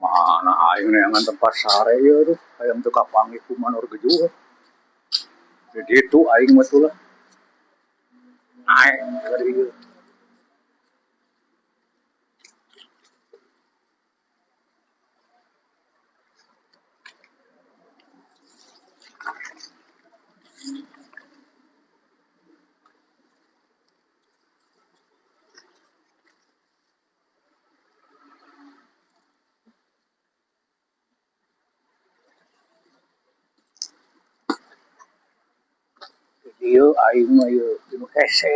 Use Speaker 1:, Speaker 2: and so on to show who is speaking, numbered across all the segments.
Speaker 1: Mana aing neangan tempat sare ieu tuh, hayang teu kapanggih ku manor gejuh. Di ditu aing mah tuh lah. Naek ka dieu. Di dieu aing mah ieu dinu hese.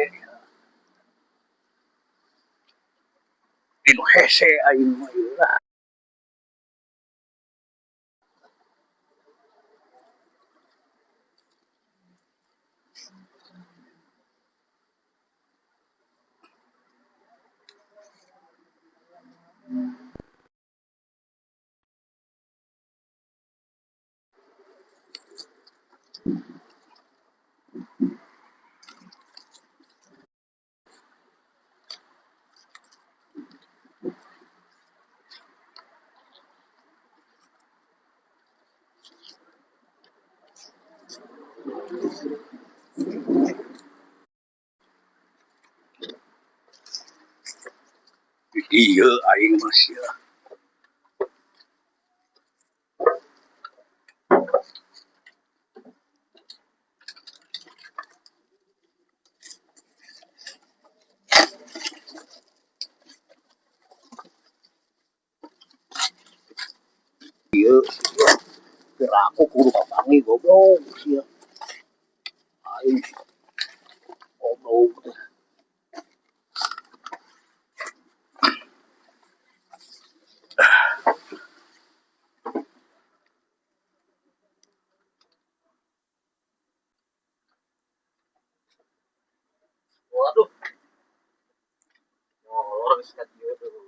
Speaker 1: Dinu hese aing mah ieu lah. Di dieu aing mah sia. Ieu sia. Piraku kudu kapanggih goblok sia. Aing goblok teh.
Speaker 2: Waduh. Molor geus ka dieu tuh.